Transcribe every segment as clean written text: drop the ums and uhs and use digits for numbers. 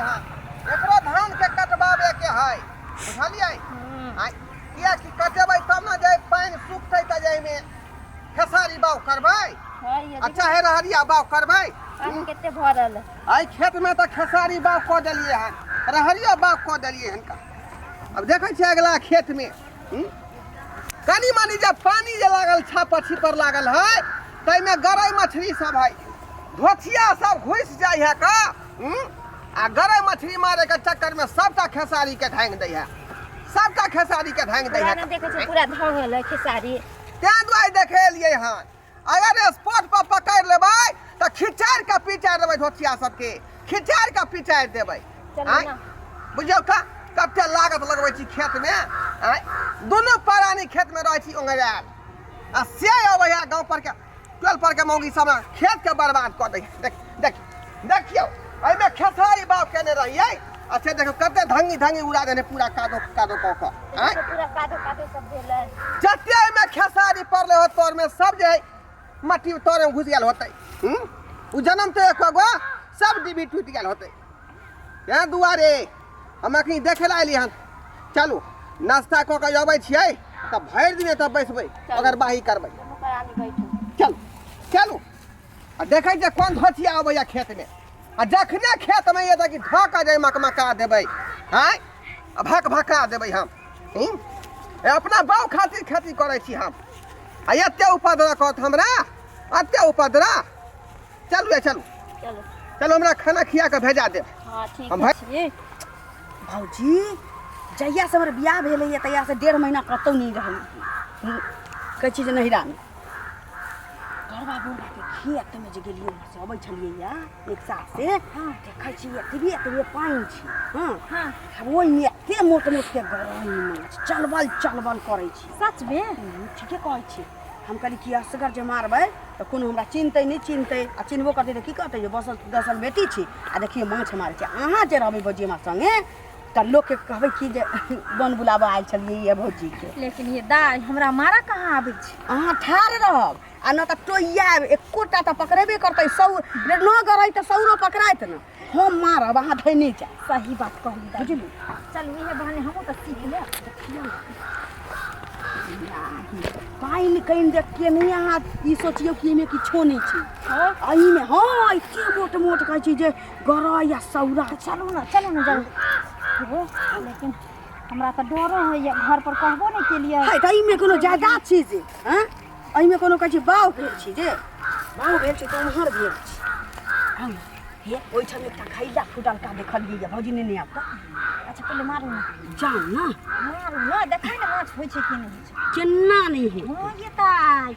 हन, एकरो धान के कटबाबे के है, बुझलियै? आँय, किएकि कटेबै तब ने जे पानि सुखतै तऽ जाहिमे खेसारी बाउ करबै आ चाहे रहरिया बाउ करबै। पानि कते भरल है। एहि खेतमे तऽ खेसारी बाग कऽ देलियै हन, रहरियो बाग कऽ देलियै हन। आब देखै छियै अगिला खेतमे कनि मनि जे पानि जे लागल छापर छिपर लागल है, ताहिमे गरइ मछली सब है, धोथिया सब घुसि जाइ है का आ गरइ मछली मारैके चक्करमे सबटा खेसारीके ढांगि दै है, सबटा खेसारीके ढांगि दै है। पूरा देखै छै, पूरा धंगल है खेसारी। तें दुआरे देखे एलियै हन, अगर स्पॉट पर पकड़ि लेबै तऽ खिचारि कऽ पिचारि देबै, धोतिया सबके खिचारि कऽ पिचारि देबै। चलू आँय ना। बुझियौ तऽ कते लागत लगबै छी खेतमे। आँय, दुनू प्राणी खेतमे रहै छी ओंघरायल, आ से अबै है गाँव पर के टोल पर के मौगी सब खेतके बर्बाद कऽ दै। देख देख देखियौ, एहिमे खेसारी बाप केने रहियै, अच्छा देखियौ कते धंगी धंगी उड़ा देने पूरा कादो कादो कऽ कऽ। आँय, पूरा कादो कादो सब भेलै। जते एहिमे खेसारी पड़लै हो तोरमे, सब जे है मट्टी तोरमे घुसि गेल होतै। ओ जनम तऽ एको गो सब डिबी टूटि गेल होतै। तेँ दुआरे हम अखनी देखे लए एलियै हन। चलू, नाश्ता कऽ कऽ अबै छियै तऽ भरि दिन एतऽ बैसबै, ओगरबाही करबै। दुनू प्राणी बैठू। चलू चलू, आ देखै छियै कोन धोतिया अबैया खेतमे, आ जखने खेतमे एतै कि धऽ कऽ जे मकमका देबै। आँय, आ भक भका देबै हम। अपना बाउ खातिर खेती करै छी हम, आ एते उपद्रव करत हमरा, एते उपद्रव। चलू ये, चलू। चलू। चलू, हमरा खाना खिया कऽ भेजा देब। हाँ, ठीक हम भाई- छी। भौजी, जहियासँ हमर बियाह भेलैए तहियासँ 1.5 महीना कतहु नहि रहल। कहै छी जे नैहरामे गरबा बुढ़बाके खेतमे जे गेलियै, उम्हरसँ अबै छलियै एक साथ से, देखै छी एतबे एतबे पानि छै। हँ। आब ओहिमे एते मोट मोटके गरई माछ चलबल चलबल करै छै। सच में? ठीके कहै छी। हम कहली कि असगर जे मारबै तऽ कोनो हमरा चिन्हतै नहि चिन्हतै, आ चिन्हबो करतै तऽ की कहतै जे बसल दसल बेटी छी आ देखियौ माछ मारै छै। अहाँ जे रहबै भौजी हमरा सङ्गे तऽ लोकके कहबै कि जे बन बुलाबऽ आयल छलियै ये भौजीके। लेकिन ये दाइ, हमरा मारा कहाँ आबै छै? अहाँ ठाढ़ रहब आ न तऽ टोइयाब, एकोटा तऽ पकड़ेबे करतै। सौ न गरै तऽ सौरो पकड़ायत ने। हम मारब, अहाँ धैने जायब। सही बात कहली दाइ। बुझली? चलू, इहे बहाने हमहूँ तऽ सीख लेब। पानि कनि देख के नहि अहाँ ई सोचियौ कि एहिमे किछो नहि छै। हँ? एहिमे हँ एते मोट मोट कहै छी जे गरइ आ सौरा छै। चलू ने, चलू ने जल्दी। हे, लेकिन हमरा तऽ डरो होइए, घर पर कहबो नहि केलियै। है तऽ एहिमे कोनो जायदाद छै जे हँ एहिमे कोनो कहै छै बाउ भेल छै, जे बाउ भेल छै तऽ ओम्हर भेल छै। आउ ने, हे ओहिठाम एकटा खैला फुटलका देखलियै ये भौजी, नेने आब तऽ। अच्छा, पहिले मारू ने। जाउ ने। मारू ने, देखै ने माछ होइ छै कि नहि होइ छै। केना नहि होइ? हँ ये ताइ,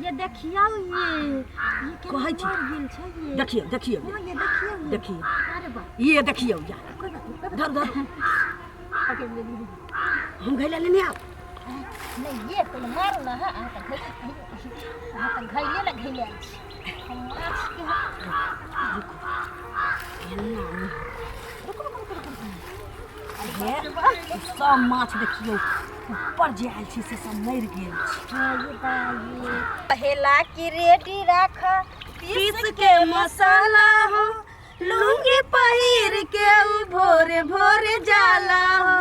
ये देखियौ, ये केना कहै छी। मरि गेल छै ये। देखियौ देखियौ। हँ ये देखियौ ये। देखियौ। अरे बा। ये देखियौ या। कोई बात नहीं, कोई बात धर धर। नहीं। पकड़ लेलियै। हम घैला लेने आब। नहीं ये पहिले मारू ने। हाँ, अहाँ तऽ अहाँ तऽ घैले ने घैले छी, हम माछ के। केना नहि? रुकू रुकू रुकू रुकू। हे, ई सब माछ देखियौ, ऊपर जे आयल छै से सब मरि गेल छै। हाँ ये दाई, पहला की रेडी राख पीस के मसाला हो, लुंगी पहिर के उ भोरे भोरे जाला हो,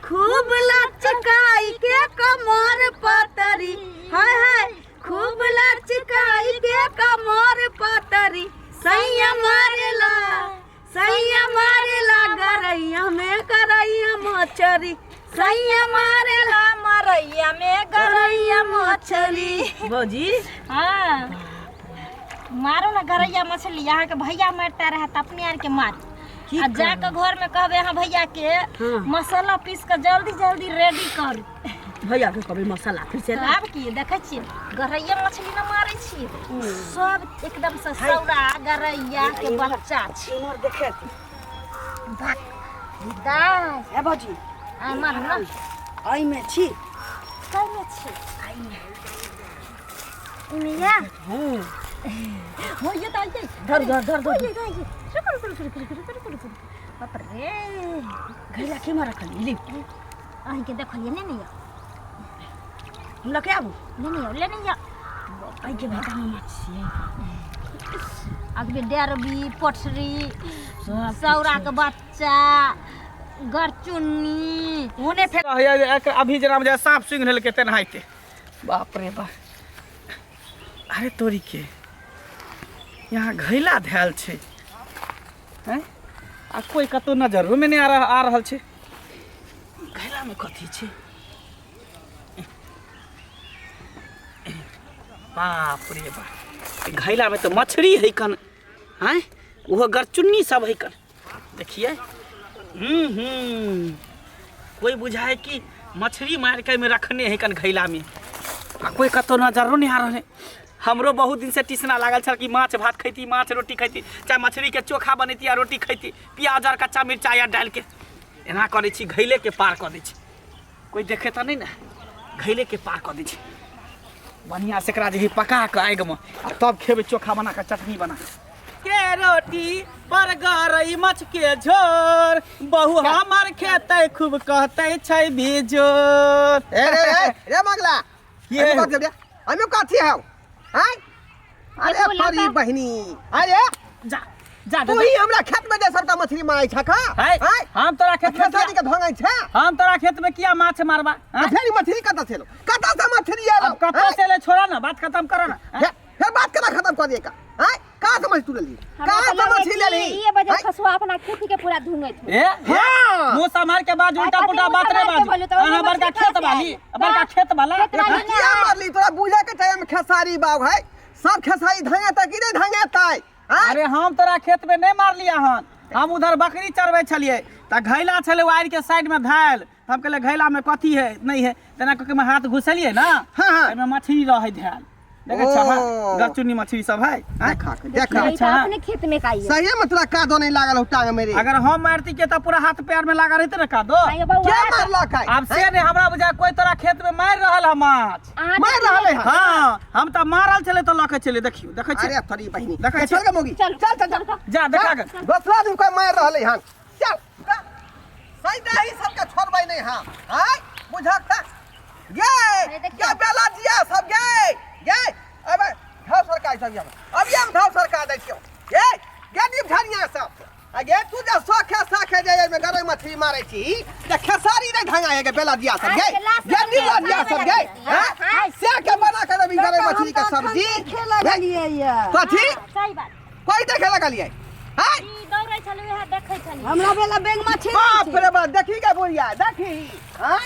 खूब लचकाई के कमर पतरी, हाय हाय, खूब लचकाई के कमर पतरी, सैया मारेला, सैया मारेला गरैया में गरैया मछरी, सैया मारेला मरैया में गरैया मछली। भौजी। हाँ, मारो ना गरैया मछली। अहाँ के भैया मारता रहे तऽ अपने आर के मार की आ जाके घर में कहबे अहाँ भैया के, हाँ। मसाला पीस के जल्दी जल्दी रेडी कर। भैया के कहबै मसाला पीसे तऽ ला। आब की देखै छियै, गरैया मछली न मारै छियै, सब एकदम से सौरा गरैया के बच्चा छै। इम्हर देखे। भाग दाइ। ए भौजी। आ मारू ना। एहिमे छी। कैमे छी? एहिमे या। हूँ। हो ये दाइ ये। धर धर धर हो धर। ये दाइ ये। रुकु रुकु रुकु रुकु रुकु रुकु रुकु, बाप रे। घैला केमा रखली ली? अहीँके देखलियै ने, नहि हम लऽ के आबू? लेने आउ, लेने आउ। एहिके भैटामे माछ छियै। अगबे डेरबी पटरी सब सौरा के बच्चा गरचुन्नी ओने फेर अभी जेना बुझाय साँप सुंघि लेलकै तेनाहिते। बाप रे बाप, अरे तोरी के यहाँ घैला धयल छै हैं, आ कोई कतौ नजरोमे नहि आ रहल छै। घैलामे कथी छै? बाप रे बाप, घैलामे तऽ मछली है कन। आँय, ओहो गरचुन्नी सब है कन। देखिए, हम्म, कोई बुझाए कि मछली मार के में रखने है कन घैला में, आ कोई कतौ नजरो नहीं आ रहा है। हमरो बहुत दिन से टिसना लागल छल कि माछ भात खैती, माछ रोटी खैती, चाहे मछली के चोखा बनैती आ रोटी खैती, प्याज और कच्चा मिर्चा यार डाल के। एना करै छी, घैले के पार कऽ दै छी, कोई देखे तऽ नहि ने, घैले के पार कऽ दै छी बढ़िआँ से। एकरा जे है पका कऽ आगिमे आ तब खेबै चोखा बना कऽ, चटनी बना कऽ के रोटी पर गरई मछ के झोर, बहु हमर खेतै खूब कहतै छै बिजोर। ए रे रे रे मगला, ये। हमें कथी रे, हमें कथी हौ हैं? अरे देखो तोरी लड़का। बहिनी, अरे जा जा तू ही हमरा खेत में जे सबटा मछली मारै छ का? है हैं? हम तोरा खेत में खेसारी के धोंगै छ? हम तोरा खेत में किया माछ मारबा? आ फेर ई मछली कतऽ से एलौ? कतऽ से मछली एलौ? अब कतऽ से ले, छोड़ा ना, बात खत्म करो ना। हैं? फेर बात केना खत्म कऽ दियै का? हैं? कहाँ से मछली तू लेलही? हमरा कहाँ तऽ से लगै मछली कि लेलही? ई बजे हैं? खसुआ अपना खेती के पूरा धुनैत होई। ए हाँ। मुंह संभाल के बाज, उल्टा कथी पुल्टा मुँह बात नहीं सम्हार के बाजू। बोलू तऽ ओहिमे अहाँ बड़का मछली खेत कहाँ से वाली आयल? बड़का खेत वाला। खेत वाली तू किया मारली? तोरा बुझे के चाही हम खेसारी बाग है, सब खेसारी धंगेतै कि नहि धंगेतै? हैं? अरे हम तोरा खेत में नहीं मारलिया हन, हम उधर बकरी चरबै छलियै तऽ घैला छलै वायर के साइड में धैल, तऽ हम कहलियै घैला में कथी है नहीं है, तेना कऽ के हाथ घुसेलियै ना, हाँ, हाँ। एहिमे मछली रहै धैल। देखै छह ओ। गरचुन्नी मछली सब है, आँय? देखा के देखा। ई तऽ अच्छा। अपने खेत में का ये। सही में तोरा कादो नहीं लागल हो टांग में रे? अगर हम मारती के तऽ पूरा हाथ पैर में लागल रहते ने कादो। आइयो बौआ, के मारलक है? आब से नहीं हमरा बुझाय कोई तोरा खेत में मारि रहल है माछ। अहाँ मारि रहल है? हाँ, हम तऽ मारल छलै तऽ लऽ के चले। देखियौ, देखै अरे छियै। थोड़ी बहिनी, देखै चल गे मौगी। चल। चल चल चल। जा देखा के। दोसरा दिन कोई मारि रहल हन। चल सही ही सबके छोड़बै नहीं। हाँ आय बुझक त गे। अरे देखियौ। गे बेला दिया सब गे गे। अबे धाव सरकार सब यहाँ, अब हम धाव सरकार दै छियौ। गे गे नीप झाड़िया सब। आ गे तू जे सखे सखे जे एहिमे गरई मछली मारै छी जे खेसारी नहि ढंगा है गे बेला दिया सब गे। गे नीला दिया सब गे। हैं से के बना के देबी गरई मछली के सब्जी? खेला गेलियै ये। कथी? सही बात। कोई देखे लगलियै? हैं? ई दौड़ै छलै, उएह देखै छलियै। हमरा भेला बेंग मछली बाप छै। रे बाप, देखी के बुढ़िया देखी। हैं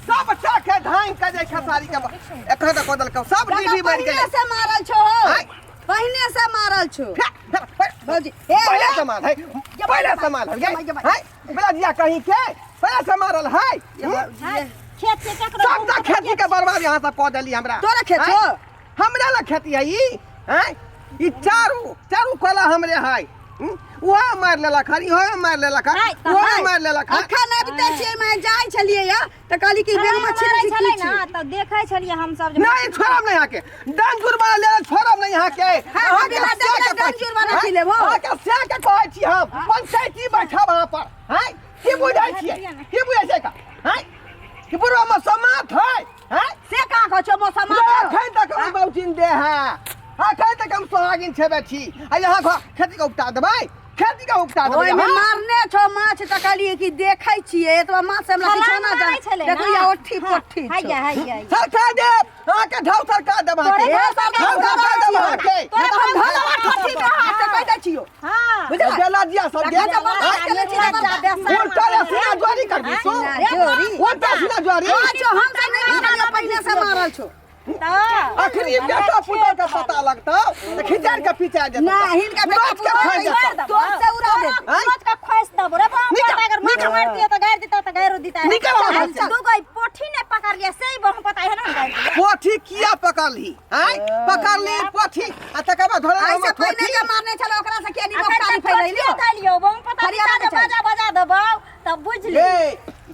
सब चाके धान के जे खेसारी के एखन तक कऽ देलकौ सब काका, दीदी मरि पहिने गेलै। से मारल छो हो। आँय? पहिने से मारल छो। फे, फे, फे। भौजी, हे, पहिले हे। से मारल है, पहिले से मारल है। जमाइ, जमाइ। हैं बेला जिया कहीं के पहिले से मारल है। ये भौजी, ये। खेत से ककरो सब तऽ खेती के बर्बाद यहाँ सब कऽ देली हमरा। तोरा खेत हैं? छौ? हमरा लग खेती है ई? हैं ई चारू चारू कोला हमरे है। उहो मारि लेलक हन, इहो मारि लेलक हन, नहि, तऽ उहो है। मारि लेलक हन। अखन आबिते छियै, मैं जाइ छलियै या तऽ कहली कि बेंग मछली मारै छै छलै की ने छै? तऽ देखै छलियै हमसब जे नहीं छोड़ब नहीं यहाँ के, डंग जुर्माना ले छोड़ब नहीं यहाँ के। हाँ, अहाँ के बिना से के डंग कहै छी। जुर्माना की लेबो? अहाँ के से के कहै छी हम पंचायती बैठब अहाँ पर। हैं की बुझै छियै? की बुझै छियै का? हैं कि बुढ़वा में समात है? हैं से कहाँ कहै छौ मौसम? ले अखन तक हम बाबूजी दे है, अखन तक हम सोहागिन छेबे छी आ यहाँ खेती के उपटा देबै, खेती के उपटा देबै। ओहिमे अहाँ? मारने छौ माछ तऽ कहलियै कि देखै छियै एतबा माछ से हमरा किछो छलांग ना मारै जान। छलै देखो ने। या ओठी पोठी छौ। हैया हैया। सरकार देब अहाँके, ढाउ सरकार देब अहाँके। तोरे हे सरकार ढाउ सरकार देब अहाँके। नहि तऽ हम धलवा ठठी के हाथ से कहि दै छियौ। हाँ। बुझल? बेला दिया सब गे। तखन तऽ बर्बाद केने छी तऽ बर्बाद। उल्टा रे सीना ज्वारी करबी सो। जोरी। उल्टा सीना ज्वारी। हाँ, जो हम सब नहीं मारल, पहिने से मारल छौ। तऽ अखनी बेटा पुतोह के पता लगतौ तऽ खिचैड़ के पिचा जेतौ। ना हिनका बेटा नाच के पुतोह खा जेतौ। तोर से उड़ा दे। आँय? सोच के खोस दबो रे बाप। निकल, अगर माछ निकल। मार दियो तऽ गारि दिता तऽ गारि दिता। निकल वहाँ से। दू गो पोठी ने पकड़ लिया से ही बहु पता है ना गारि दिया। पोठी किया पकड़ली? आँय पकड़ली पोठी आ तकर बाद धोला ऐसे हमर पहिने पोठी। जे मारने छलै ओकरा से किया अखन निमोकारी तऽ फैलैलियो? पोठियो धलियो बहु पता फरिया दिता के जे बजा बजा देबौ तब बुझली। गे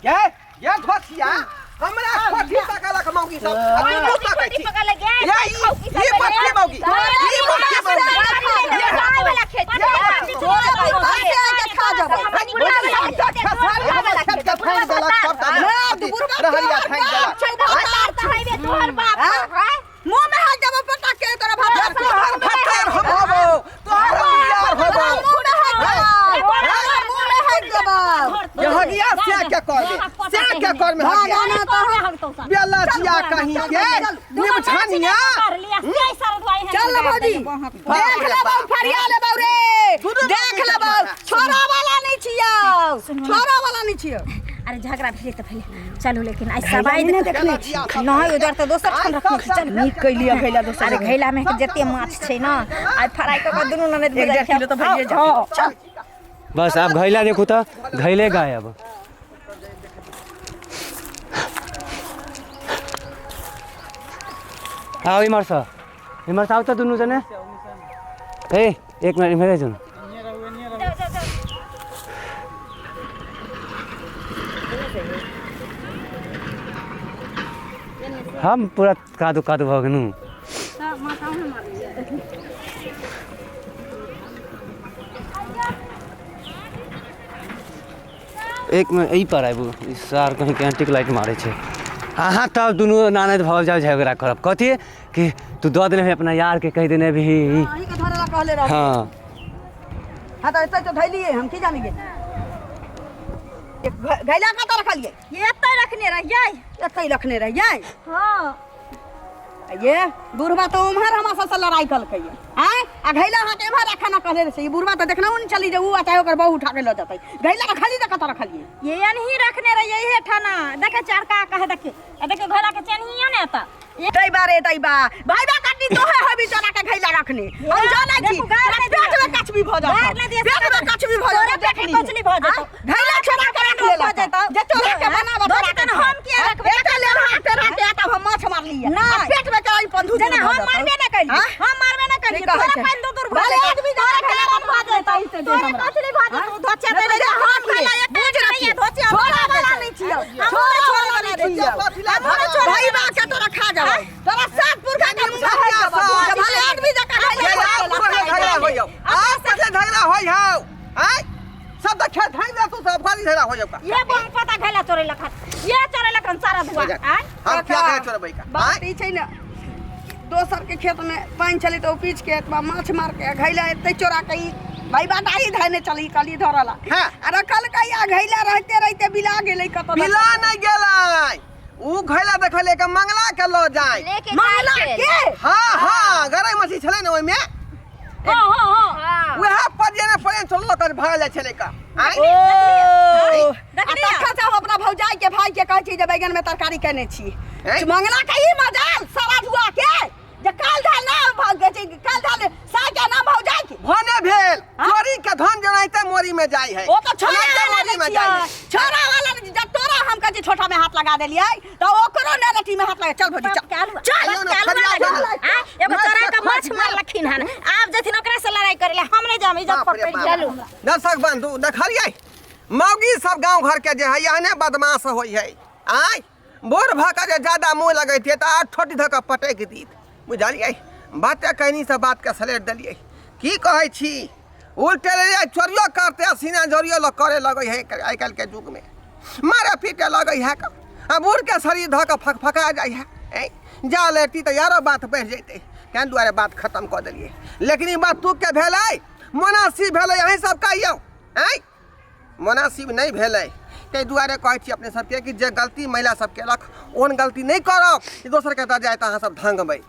गे गे धोतिया, हमरा पोठी पकड़लक मौगी सब आ तू तू पकड़ै छी। पकड़ ले गे। ये ई पोठी मौगी, ई पोठी मौगी। सबटा खेसारी हमर खेत के फाड़ि देलक सबटा। रहरिया फाड़ि देलक। मुंह में हाथ देबो पटक के तोरा भात। तोहर भत्तार हम होबो, तोहर हम यार होबो। मुंह में हाथ देबो। से के कर दे से के कर में भाग आना तो बेला जिया कहीं के निमछानिया चल ना भौजी देख लेबौ फरिया लेबौ रे देख लेबौ छोरा वाला नहीं छियौ छोरा वाला नहीं छियौ अरे झगड़ा भेलै तऽ भेलै चलू लेकिन आइ सबाई नहि देखने छी नहि उधर तऽ दोसर ठाम रखने छी चल नीक कैलियै घैला दोसर अरे घैला में जते माछ छै ने आइ फ्राई कऽ कऽ दुनू ननद एक डेढ़ किलो तऽ भइए जेतै चल बस आब घैला देखू तऽ घैले गायब आओ इम्हरसँ इम्हरसँ आउ तऽ दुनू जने ए एक मिनट इम्हरे जाउ हम पूरा कादो कादो भऽ गेलहुँ एक मिनट एहि पर आबू ई सार कहीं एंटी लाइट मारै छै अहाँ तब दुनू नानद भऽ जाउ झगड़ा करब कथी कि तू दऽ देने भी अपना यारके कहि देने भी अहीं के धरे ला कहले रहो हँ हाँ तऽ एतै तऽ धैलियै हम की जानी गे घैला कतऽ रखलियै एतै रखने रहियै एतै रखने रहियै हँ ये बुढ़बा तऽ उम्हर हमरा सबसँ लड़ाइ कलकै आँय आ घैला अहाँके एम्हर राखऽ ने कहले रहै छै ई बुढ़बा तऽ देखनहुँ नहि छली जे उ आ चाहे ओकर बहू उठा के लऽ जेतै घैला रखली तऽ कतऽ रखलियै ये एनही रखने रहियै इहे ठाना देखे चारका कहे देखे आ देखे घैला के चेन्हियो ने एतऽ दैबा रे दैबा भाईबा कटनी तोहे हबी चोरा के घैला रखने हम जानै छी देखू, गारि तोरा नहि दिअ। पेट में कछबी भऽ गारि जातौ नहि दिअ, पेट में कछबी भऽ तोरे जातौ पेट में कचली भऽ जेतौ। घैला छोड़ा के रख भऽ लेलक जेतौ। जे चोरा के बनाबऽ दोस्त तहन हम किया रखबै? एकटा लेढ़ा तेढ़ा के तब हम माछ मारलियै नहि। आ पेट में कराई पंधू जेना हम मारबे नहि कलियै हम मारबे नहि कलियै कहै तोरा छै। पानि दू दूर भऽ भले जेतौ। आदमी तोरा जानै घैला भऽ जेतौ तै से दे तोरे हमरा। कचली भऽ जेतौ धोचे नहि देले तऽ हम घैला बुझ एकटा रखिए। रखिए धोचे छोड़ा वाला नहीं छियौ छोड़ा वाला नहीं छियौ भाई बा के तोरा खा जाबै तोरा सात पुरखा के मुंह खा जाबै जे भले आदमी जकाँ घैला आब पहिले झगड़ा होइ जाउ आब पहिले झगड़ा होइ हौ आँय सब तऽ खेत भांगि दे तू सब खाली झगड़ा हो जाउ का ये बम पता घैला चोरे लखन ये चोरे लखन सारा धुआ आय हम क्या कहे चोरबै का बात ई छै ने दोसर के खेत में पानि छलै तऽ ओ पीच के एतबा माछ मार के घैला एते चोरा के ई भाई बाटाई धैने चली कहली धरला हाँ। आ रखलकै आ घैला रहते रहते बिला गेलै कतऽ बिला नहि गेलै उ घैला देखले के मंगला के लऽ जाय लेके मंगला जाइ के हाँ हाँ गरई मछली छलै ने ओहिमे हां हां हां वएह पर जे ने पड़े चलल कर भागल जाइ छलै का आँय? ओ आ देखलियै? तखन से हम अपना भौजाई के भाई के कहै छी जे बैगन में तरकारी केने छी हैं? मंगला के ई मजाल सारा धुआ के जे काल धाल ना भाग गए छै काल धाल साग के नाम भौजाई के भने भेल चोरी के धन जनाइते मोरी में जाइ है ओ तो छोरा एनाहिते वाला मोरी में नहीं जाइ है छियै छोरा वाला नहीं जब तोरा हम कहै छी छोटा में हाथ लगा देलियै तऽ ओकरो ने रटी में हाथ लगा चल भौजी चल चल चल, चल फरिया चल। एगो चोरा के माछ मारलखिन हन आब जथिन ओकरा से लड़ाई करे ले हम नहीं जाम इज्जत बाप रे पर पड़ बाप। चलू दर्शक बंधु देखलियै मौगी सब गांव घर के जे है एहने बदमाश होइ है आय बूढ़ भऽ कऽ जे ज्यादा मुँह लगैतियै तऽ आर ठोटी धऽ कऽ पटकि दीत बुझलियै बाते कहनी से बातके सलेट देलियै की कहै छी उल्टे ले चोरियो करते आ सीना जोरियो लोग करे लगै है आइ काल्हिके युगमे मारे पीटे लगै है कऽ आ बूढ़के शरीर धऽ कऽ फकफका जाइ है ऐ जा लेती तऽ यारो बात बढ़ि जैतै ताहि दुआरे बात खतम कऽ देलियै लेकिन ई बात तू के भेलै मोनासिब भेलै अहीं सब कहियौ ऐ मोनासिब नहि भेलै ताहि दुआरे कहै छी अपने सबके कि जे गलती महिला सब केलक ओहन गलती नहि करब जे दोसरके दऽ जाय तऽ अहाँ सब धङ्गबै।